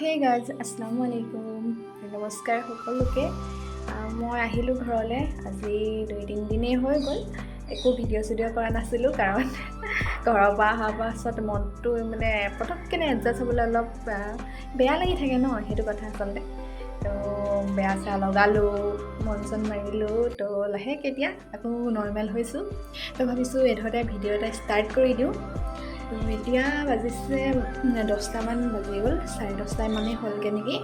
Hey guys, আসসালামু আলাইকুম, নমস্কাৰ সকলোকে। মই আহিলোঁ ঘৰলৈ আজি 2-3 দিনেই হৈ গ'ল। একো ভিডিঅ' চিডিঅ' কৰা নাছিলোঁ, কাৰণ ঘৰৰ পৰা অহাৰ পাছত মনটো মানে পটককেনে এডজাষ্ট হ'বলৈ অলপ বেয়া লাগি থাকে ন, সেইটো কথা আচলতে। তো বেয়া চেয়া লগালোঁ, মন চন মাৰিলোঁ। তো লাহেকৈ এতিয়া আকৌ নৰ্মেল হৈছোঁ। তো ভাবিছোঁ এইধৰণে ভিডিঅ' এটা ষ্টাৰ্ট কৰি দিওঁ। তো এতিয়া বাজিছে 10টামান বাজি গ'ল, 10:30 মানেই হ'লগৈ নেকি।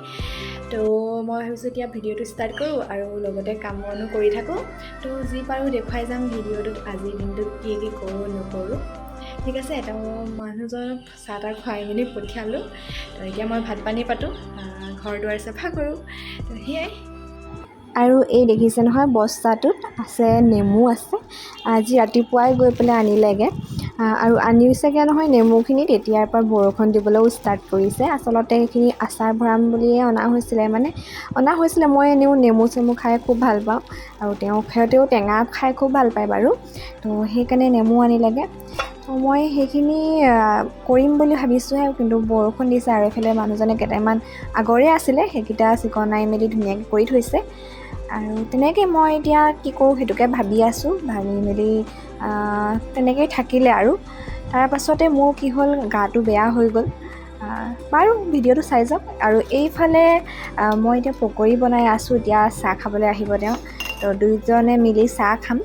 তো মই ভাবিছোঁ এতিয়া ভিডিঅ'টো ষ্টাৰ্ট কৰোঁ আৰু লগতে কাম বনো কৰি থাকোঁ। তো যি পাৰোঁ দেখুৱাই যাম ভিডিঅ'টোত, আজিৰ দিনটোত কি কি কৰোঁ নকৰোঁ। ঠিক আছে। তো মানুহজনক চাহ তাহ খুৱাই মেলি পঠিয়ালোঁ। তো এতিয়া মই ভাত পানী পাতোঁ, ঘৰ দুৱাৰ চাফা কৰোঁ। তো সেয়াই। আৰু এই দেখিছে নহয়, বস্তাটোত আছে নেমু আছে। আজি ৰাতিপুৱাই গৈ পেলাই আনিলেগৈ আৰু আনিছেগৈ নহয় নেমুখিনি, তেতিয়াৰ পৰা বৰষুণ দিবলৈও ষ্টাৰ্ট কৰিছে। আচলতে সেইখিনি আচাৰ ভৰাম বুলিয়ে অনা হৈছিলে, মানে অনা হৈছিলে। মই এনেও নেমু চেমু খাই খুব ভাল পাওঁ আৰু তেওঁ সিহঁতেও টেঙা খাই খুব ভাল পায় বাৰু। তো সেইকাৰণে নেমু আনিলেগৈ। তো মই সেইখিনি কৰিম বুলি ভাবিছোঁহে, কিন্তু বৰষুণ দিছে আৰু এইফালে মানুহজনে কেইটামান আগৰে আছিলে, সেইকেইটা চিকনাই মেলি ধুনীয়াকৈ কৰি থৈছে। আৰু তেনেকৈ মই এতিয়া কি কৰোঁ সেইটোকে ভাবি আছোঁ। ভাবি মেলি তেনেকেই থাকিলে আৰু তাৰ পাছতে মোৰ কি হ'ল, গাটো বেয়া হৈ গ'ল। বাৰু, ভিডিঅ'টো চাই যাওক। আৰু এইফালে মই এতিয়া পকৰি বনাই আছোঁ। এতিয়া চাহ খাবলৈ আহিব তেওঁ, তো দুইজনে মিলি চাহ খাম।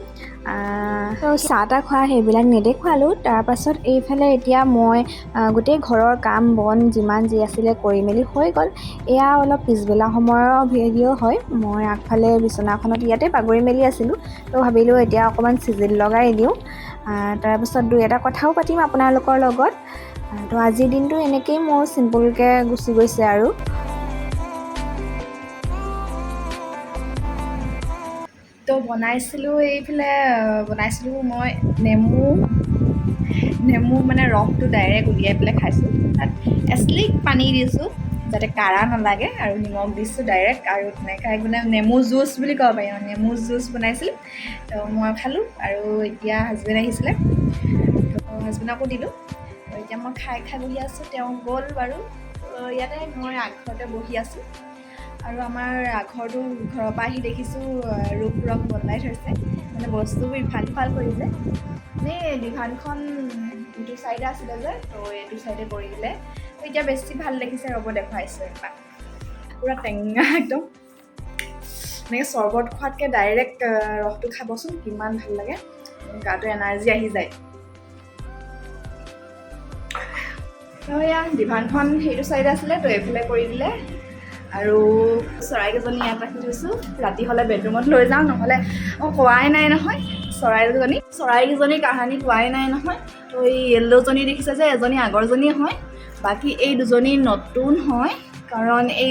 তো চাহ তাহ খোৱা সেইবিলাক নেদেখুৱালোঁ। তাৰপাছত এইফালে এতিয়া মই গোটেই ঘৰৰ কাম বন যিমান যি আছিলে কৰি মেলি হৈ গ'ল। এয়া অলপ পিছবেলা সময়ৰ ভিডিঅ' হয়। মই আগফালে বিচনাখনত ইয়াতে বাগৰি মেলি আছিলোঁ। তো ভাবিলোঁ এতিয়া অকণমান চিজিল লগাই দিওঁ, তাৰপিছত দুই এটা কথাও পাতিম আপোনালোকৰ লগত। তো আজিৰ দিনটো এনেকেই মোৰ চিম্পুলকৈ গুচি গৈছে আৰু। তো বনাইছিলোঁ এইফালে বনাইছিলোঁ মই নেমু নেমু মানে ৰসটো ডাইৰেক্ট উলিয়াই পেলাই খাইছোঁ। তাত এচলিক পানী দিছোঁ যাতে কাৰা নালাগে আৰু নিমখ দিছোঁ ডাইৰেক্ট আৰু তেনেকৈ মানে নেমু জুচ বুলি ক'ব পাৰি। অঁ, নেমু জুচ বনাইছিলোঁ। তো মই খালোঁ আৰু এতিয়া হাজবেণ্ড আহিছিলে, তো হাজবেণ্ডকো দিলোঁ। তো এতিয়া মই খাই খাই বহি আছোঁ, তেওঁ গ'ল বাৰু। তো ইয়াতে মই আগঘৰতে বহি আছোঁ আৰু আমাৰ ঘৰটো ঘৰৰ পৰা আহি দেখিছোঁ ৰূপ ৰং বদলাই থৈছে, মানে বস্তুবোৰ ইফাল সিফাল কৰিছে। এই ডিভানখন ইটো চাইডে আছিলে যে, তো এইটো চাইডে কৰি দিলে। তো এতিয়া বেছি ভাল দেখিছে। ৰ'ব, দেখুৱাইছোঁ এপাক। পূৰা টেঙা একদম। এনেকৈ চৰ্বত খোৱাতকৈ ডাইৰেক্ট ৰসটো খাবচোন, কিমান ভাল লাগে, গাটো এনাৰ্জি আহি যায়। তো এয়া ডিভানখন সেইটো চাইডে আছিলে, তো এইফালে কৰি দিলে। আৰু চৰাইকেইজনী ইয়াত ৰাখি থৈছোঁ, ৰাতি হ'লে বেডৰুমত লৈ যাওঁ। নহ'লে অঁ, কোৱাই নাই নহয় চৰাইকেইজনীৰ কাহানী কোৱাই নাই নহয়। তো এই য়েল্ল'জনী দেখিছে যে, এজনী আগৰজনী হয়, বাকী এই দুজনী নতুন হয়। কাৰণ এই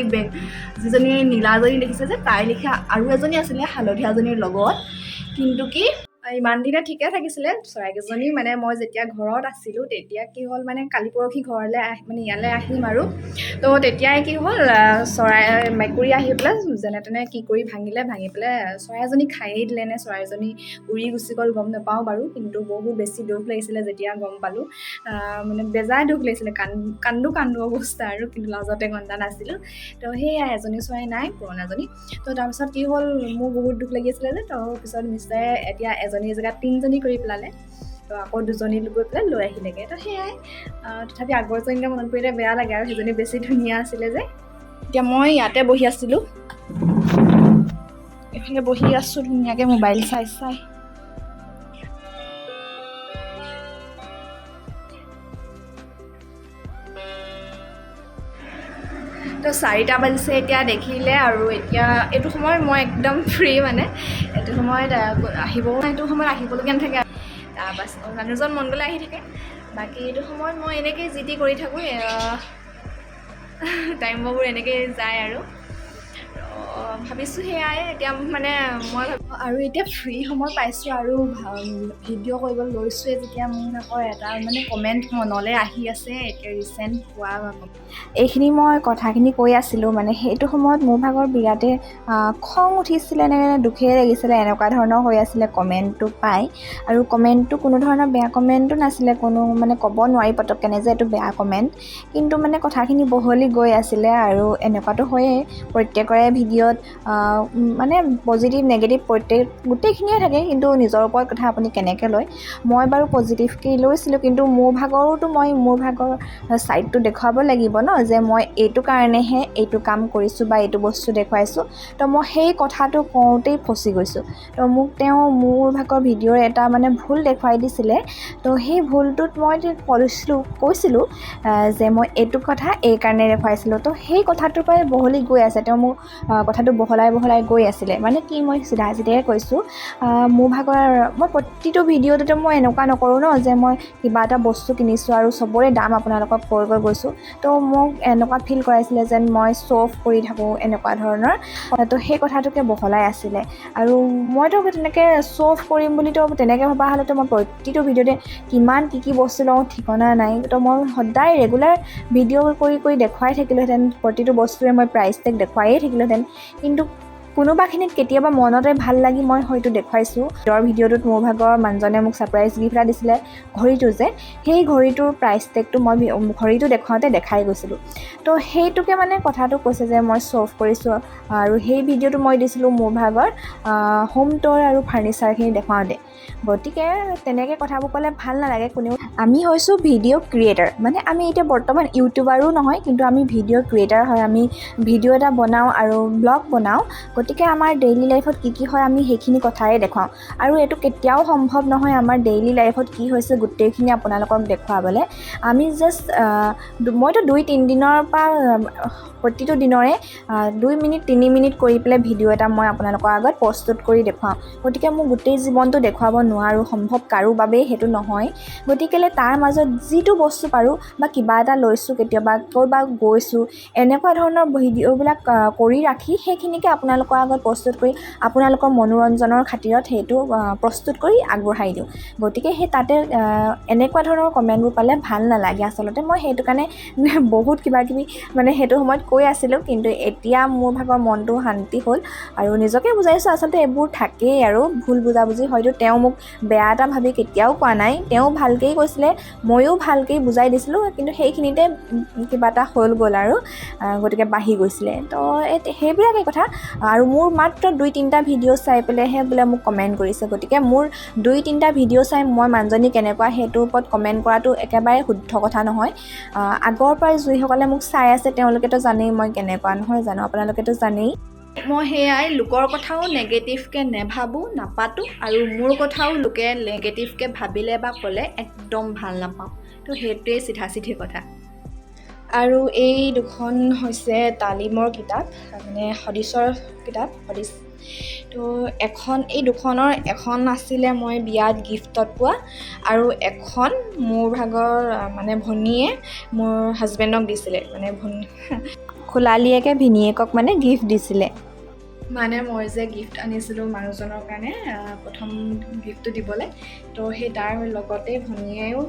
যিজনী নীলাজনী দেখিছে যে, তাইৰ লিখীয়া আৰু এজনী আছিলে হালধীয়াজনীৰ লগত। কিন্তু কি, ইমান দিনে ঠিকে থাকিছিলে চৰাইকেইজনী। মানে মই যেতিয়া ঘৰত আছিলোঁ তেতিয়া কি হ'ল, মানে কালি পৰহি ঘৰলৈ আহি মানে ইয়ালৈ আহিম আৰু, তো তেতিয়াই কি হ'ল, চৰাই মেকুৰী আহি পেলাই যেনে তেনে কি কৰি ভাঙিলে, ভাঙি পেলাই চৰাই এজনী খায়েই দিলে নে চৰাইজনী উৰি গুচি গ'ল গম নাপাওঁ বাৰু। কিন্তু বহুত বেছি দুখ লাগিছিলে যেতিয়া গম পালোঁ, মানে বেজাই দুখ লাগিছিলে, কান্দো কান্দো অৱস্থা আৰু, কিন্তু লাজতে কন্দা নাছিলোঁ। তো সেয়াই, এজনী চৰাই নাই পুৰণাজনী। তো তাৰপিছত কি হ'ল, মোৰ বহুত দুখ লাগি আছিলে যে, তো পিছত মিষ্টাৰে এতিয়া এজনীৰ জেগাত তিনিজনী কৰি পেলালে। তো আকৌ দুজনী গৈ পেলাই লৈ আহিলেগৈ। তো সেয়াই, তথাপি আগৰজনীলৈ মনত পৰিলে বেয়া লাগে আৰু, সেইজনী বেছি ধুনীয়া আছিলে যে। এতিয়া মই ইয়াতে বহি আছিলোঁ, এইফালে বহি আছোঁ ধুনীয়াকৈ মোবাইল চাই চাই। তো 4টা বাজিছে এতিয়া দেখিলে আৰু এতিয়া এইটো সময়ত মই একদম ফ্ৰী, মানে এইটো সময়ত আহিব, এইটো সময়ত আহিবলগীয়া নাথাকে। তাৰপাছত মানুহজন মন গ'লে আহি থাকে, বাকী এইটো সময়ত মই এনেকেই যি টি কৰি থাকোঁ, টাইমবোৰ এনেকেই যায় আৰু। ভাবিছোঁ সেয়াই এতিয়া মানে মই আৰু এতিয়া ফ্ৰী সময় পাইছোঁ আৰু ভিডিঅ' কৰিব লৈছোঁৱে যেতিয়া মোৰ আকৌ এটা মানে কমেণ্ট মনলৈ আহি আছে এতিয়া ৰিচেণ্ট পোৱা। এইখিনি মই কথাখিনি কৈ আছিলোঁ, মানে সেইটো সময়ত মোৰ ভাগৰ বিৰাটেই খং উঠিছিলে নে দুখেই লাগিছিলে, এনেকুৱা ধৰণৰ হৈ আছিলে কমেণ্টটো পাই। আৰু কমেণ্টটো কোনো ধৰণৰ বেয়া কমেণ্টো নাছিলে, কোনো মানে ক'ব নোৱাৰি পটককেনে যে এইটো বেয়া কমেণ্ট, কিন্তু মানে কথাখিনি বহলি গৈ আছিলে। আৰু এনেকুৱাতো হয়েই প্ৰত্যেকৰে ভিডিঅ'ত মানে পজিটিভ নেগেটিভ প্ৰত্যেক গোটেইখিনিয়ে থাকে, কিন্তু নিজৰ ওপৰত কথা আপুনি কেনেকৈ লয়। মই বাৰু পজিটিভকৈ লৈছিলোঁ, কিন্তু মোৰ ভাগৰোতো মই মোৰ ভাগৰ ছাইডটো দেখুৱাব লাগিব ন, যে মই এইটো কাৰণেহে এইটো কাম কৰিছোঁ বা এইটো বস্তু দেখুৱাইছোঁ। তো মই সেই কথাটো কওঁতেই ফচি গৈছোঁ। তো মোক তেওঁ মোৰ ভাগৰ ভিডিঅ'ৰ এটা মানে ভুল দেখুৱাই দিছিলে। তো সেই ভুলটোত মই কৈছিলোঁ যে মই এইটো কথা এইকাৰণে দেখুৱাইছিলোঁ। তো সেই কথাটোৰ পৰাই বহলি গৈ আছে, তেওঁ মোক কথাটো বহলাই বহলাই গৈ আছিলে। মানে কি মই চিধা চিধিকৈ কৈছোঁ, মোৰ ভাগৰ মই প্ৰতিটো ভিডিঅ'টোতে মই এনেকুৱা নকৰোঁ ন যে মই কিবা এটা বস্তু কিনিছোঁ আৰু চবৰে দাম আপোনালোকক কৈ কৈ গৈছোঁ। তো মোক এনেকুৱা ফিল কৰাইছিলে যেন মই শ্ব' অফ কৰি থাকোঁ এনেকুৱা ধৰণৰ। তো সেই কথাটোকে বহলাই আছিলে। আৰু মইতো তেনেকৈ শ্ব' অফ কৰিম বুলিতো তেনেকৈ ভবা হ'লেতো মই প্ৰতিটো ভিডিঅ'তে কিমান কি কি বস্তু লওঁ ঠিকনা নাই। তো মই সদায় ৰেগুলাৰ ভিডিঅ' কৰি কৰি দেখুৱাই থাকিলোহেঁতেন, প্ৰতিটো বস্তুৰে মই প্ৰাইচ টেগ দেখুৱায়ে থাকিলোহেঁতেন। কিন্তু কোনোবাখিনিত কেতিয়াবা মনতে ভাল লাগি মই হয়তো দেখুৱাইছোঁ। নিজৰ ভিডিঅ'টোত মোৰ ভাগৰ মানুহজনে মোক ছাৰপ্ৰাইজ গিফ্ট এটা দিছিলে, ঘড়ীটো যে, সেই ঘড়ীটোৰ প্ৰাইচ টেগটো মই ঘড়ীটো দেখুৱাওঁতে দেখাই গৈছিলোঁ। তো সেইটোকে মানে কথাটো কৈছে যে মই শ্ব' অফ কৰিছোঁ। আৰু সেই ভিডিঅ'টো মই দিছিলোঁ মোৰ ভাগৰ হোম ট'ৰ আৰু ফাৰ্নিচাৰখিনি দেখুৱাওঁতে। গতিকে তেনেকৈ কথাবোৰ ক'লে ভাল নালাগে কোনেও। আমি হৈছোঁ ভিডিঅ' ক্ৰিয়েটাৰ, মানে আমি এতিয়া বৰ্তমান ইউটিউবাৰো নহয়, কিন্তু আমি ভিডিঅ' ক্ৰিয়েটাৰ হয়। আমি ভিডিঅ' এটা বনাওঁ আৰু ব্লগ বনাওঁ, গতিকে আমাৰ ডেইলি লাইফত কি কি হয় আমি সেইখিনি কথাই দেখুৱাওঁ। আৰু এইটো কেতিয়াও সম্ভৱ নহয় আমাৰ ডেইলি লাইফত কি হৈছে গোটেইখিনি আপোনালোকক দেখুৱাবলৈ। আমি জাষ্ট মইতো 2-3 দিনৰ পৰা প্ৰতিটো দিনৰে 2 মিনিট 3 মিনিট কৰি পেলাই ভিডিঅ' এটা মই আপোনালোকৰ আগত প্ৰস্তুত কৰি দেখুৱাওঁ। গতিকে মোৰ গোটেই জীৱনটো দেখুৱাব নোৱাৰোঁ, সম্ভৱ কাৰো বাবেই সেইটো নহয়। গতিকেলৈ তাৰ মাজত যিটো বস্তু পাৰোঁ বা কিবা এটা লৈছোঁ, কেতিয়াবা ক'ৰবাত গৈছোঁ, এনেকুৱা ধৰণৰ ভিডিঅ'বিলাক কৰি ৰাখি সেইখিনিকে আপোনালোকৰ আগত প্ৰস্তুত কৰি আপোনালোকৰ মনোৰঞ্জনৰ খাতিৰত সেইটো প্ৰস্তুত কৰি আগবঢ়াই দিওঁ। গতিকে সেই তাতে এনেকুৱা ধৰণৰ কমেণ্টবোৰ পালে ভাল নালাগে আচলতে। মই সেইটো কাৰণে বহুত কিবা কিবি মানে সেইটো সময়ত কৈ আছিলোঁ, কিন্তু এতিয়া মোৰ ভাগৰ মনটো শান্তি হ'ল আৰু নিজকে বুজাইছোঁ আচলতে এইবোৰ থাকেই আৰু ভুল বুজাবুজি। হয়তো তেওঁ মোক বেয়া এটা ভাবি কেতিয়াও কোৱা নাই, তেওঁ ভালকেই কৈছিলে, ময়ো ভালকেই বুজাই দিছিলোঁ, কিন্তু সেইখিনিতে কিবা এটা হৈ গ'ল আৰু গতিকে বাঢ়ি গৈছিলে। তো সেইবিলাকেই কথা। আৰু মোৰ মাত্ৰ 2-3টা ভিডিঅ' চাই পেলাইহে বোলে মোক কমেণ্ট কৰিছে। গতিকে মোৰ 2-3টা ভিডিঅ' চাই মই মানুহজনী কেনেকুৱা সেইটোৰ ওপৰত কমেণ্ট কৰাটো একেবাৰে শুদ্ধ কথা নহয়। আগৰ পৰাই যিসকলে মোক চাই আছে তেওঁলোকেতো জানেই মই কেনেকুৱা, নহয় জানো? আপোনালোকেতো জানেই। মই সেয়াই লোকৰ কথাও নেগেটিভকৈ নেভাবোঁ, নাপাতোঁ, আৰু মোৰ কথাও লোকে নেগেটিভকৈ ভাবিলে বা ক'লে একদম ভাল নাপাওঁ। তো সেইটোৱেই চিধা চিধি কথা। আৰু এই দুখন হৈছে তালিমৰ কিতাপ, মানে হদিছৰ কিতাপ, হদিছ। তো এখন এই দুখনৰ এখন আছিলে মই বিয়াত গিফ্টত পোৱা, আৰু এখন মোৰ ভাগৰ মানে ভনীয়ে মোৰ হাজবেণ্ডক দিছিলে, মানে ভনী খুলালীয়েকে ভিনীয়েকক মানে গিফ্ট দিছিলে। মানে মই যে গিফ্ট আনিছিলোঁ মানুহজনৰ কাৰণে প্ৰথম গিফ্টটো দিবলৈ, তো সেই তাৰ লগতে ভনীয়েও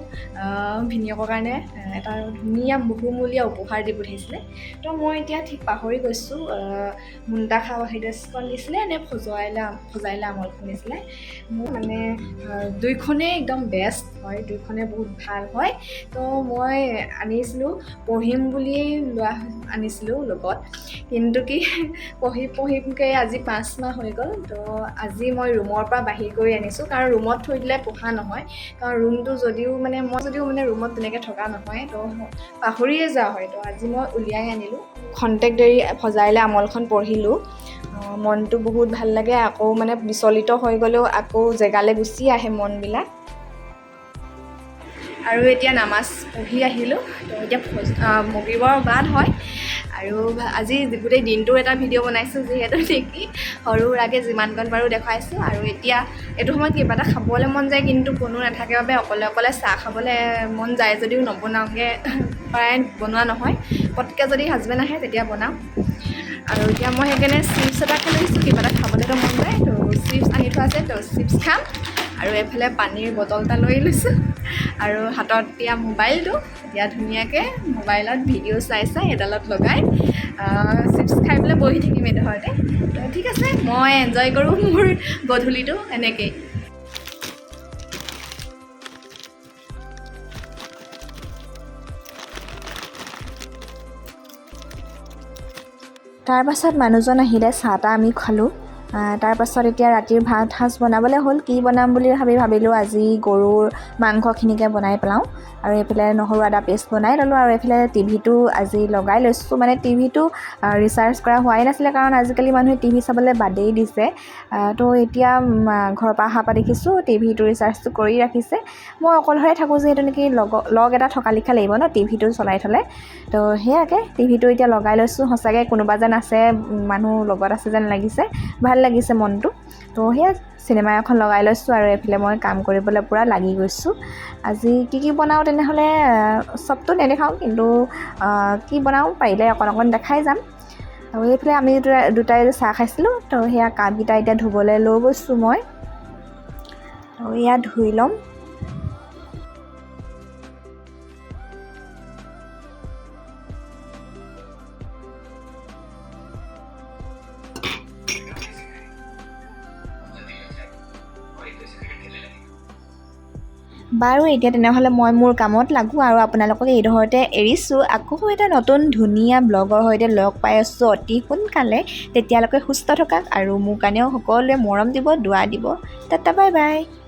ভিনীয়েকৰ কাৰণে এটা ধুনীয়া বহুমূলীয়া উপহাৰ দি পঠিয়াইছিলে। তো মই এতিয়া ঠিক পাহৰি গৈছোঁ, মুন্তাখা ৱাহিদাছখন দিছিলে নে ফজাইলা আমলখন দিছিলে। মোৰ মানে দুইখনেই একদম বেষ্ট হয়, দুইখনেই বহুত ভাল হয়। তো মই আনিছিলোঁ, পঢ়িম বুলিয়েই লোৱা আনিছিলোঁ লগত, কিন্তু কি পঢ়ি পঢ়িমকৈ আজি 5 মাহ হৈ গ'ল। তো আজি মই ৰুমৰ পৰা বাহিৰ কৰি আনিছোঁ, কাৰণ ৰুমত থৈ দিলে পঢ়া নহয়, কাৰণ ৰুমটো যদিও মানে মই যদিও মানে ৰুমত তেনেকৈ থকা নহয়, তো পাহৰিয়ে যোৱা হয়। তো আজি মই উলিয়াই আনিলোঁ, খন্তেক দেৰি ফজাইলে আমলখন পঢ়িলোঁ, মনটো বহুত ভাল লাগে। আকৌ মানে বিচলিত হৈ গ'লেও আকৌ জেগালৈ গুচি আহে মনবিলাক। আৰু এতিয়া নামাজ পঢ়ি আহিলোঁ, তো এতিয়া মগৰিবৰ বাদ হয়। আৰু আজি গোটেই দিনটোৰ এটা ভিডিঅ' বনাইছোঁ যিহেতু নেকি সৰু সুৰাকৈ যিমানকণ পাৰোঁ দেখুৱাইছোঁ। আৰু এতিয়া এইটো সময়ত কিবা এটা খাবলৈ মন যায়, কিন্তু কোনো নাথাকে বাবে অকলে অকলে চাহ খাবলৈ মন যায় যদিও নবনাওঁগৈ, প্ৰায় বনোৱা নহয়। পটকৈ যদি হাজবেণ্ড আহে তেতিয়া বনাওঁ। আৰু এতিয়া মই সেইকাৰণে চিপছ এটাকে লৈছোঁ, কিবা এটা খাবলৈতো মন যায়, তো চিপছ আনি থোৱা আছে, তো চিপছ খাম। আৰু এইফালে পানীৰ বটল এটা লৈ লৈছোঁ আৰু হাতত এতিয়া মোবাইলটো, এতিয়া ধুনীয়াকৈ মোবাইলত ভিডিঅ' চাই চাই এডালত লগাই চিপছ খাই পেলাই বহি থাকিম এইডোখৰতে। তো ঠিক আছে, মই এনজয় কৰোঁ মোৰ গধূলিটো এনেকেই। তাৰপাছত মানুহজন আহিলে, চাহ তাহ আমি খালোঁ। তাৰপাছত এতিয়া ৰাতিৰ ভাত সাজ বনাবলৈ হ'ল। কি বনাম বুলি ভাবিলোঁ আজি গৰুৰ মাংসখিনিকে বনাই পেলাওঁ। আৰু এইফালে নহৰু আদা পেষ্ট বনাই ল'লোঁ। আৰু এইফালে টিভিটো আজি লগাই লৈছোঁ, মানে টিভিটো ৰিচাৰ্জ কৰা হোৱাই নাছিলে, কাৰণ আজিকালি মানুহে টিভি চাবলৈ বাদেই দিছে। তো এতিয়া ঘৰৰ পৰা অহাৰ পৰা দেখিছোঁ টিভিটো ৰিচাৰ্জটো কৰি ৰাখিছে। মই অকলশৰে থাকোঁ যিহেতু নেকি লগ এটা থকা লিখা লাগিব ন টিভিটো চলাই থ'লে। তো সেয়াকে টিভিটো এতিয়া লগাই লৈছোঁ। সঁচাকৈ কোনোবা যেন আছে, মানুহ লগত আছে যেন লাগিছে, ভাল লাগিছে মনটো। তো সেয়া চিনেমা এখন লগাই লৈছোঁ আৰু এইফালে মই কাম কৰিবলৈ পূৰা লাগি গৈছোঁ। আজি কি কি বনাওঁ তেনেহ'লে চবটো নেদেখাওঁ, কিন্তু কি বনাওঁ পাৰিলে অকণ অকণ দেখাই যাম। আৰু এইফালে আমি দুটাই চাহ খাইছিলোঁ, তো সেয়া কাপকেইটা এতিয়া ধুবলৈ লৈ গৈছোঁ মই। তো এয়া ধুই ল'ম। বাৰু এতিয়া তেনেহ'লে মই মোৰ কামত লাগোঁ আৰু আপোনালোকক এইডোখৰতে এৰিছোঁ। আকৌ এটা নতুন ধুনীয়া ব্লগৰ সৈতে লগ পাই আছোঁ অতি সোনকালে। তেতিয়ালৈকে সুস্থ থাকক আৰু মোৰ কাৰণেও সকলোৱে মৰম দিব, দোৱা দিব। Tata, bye bye.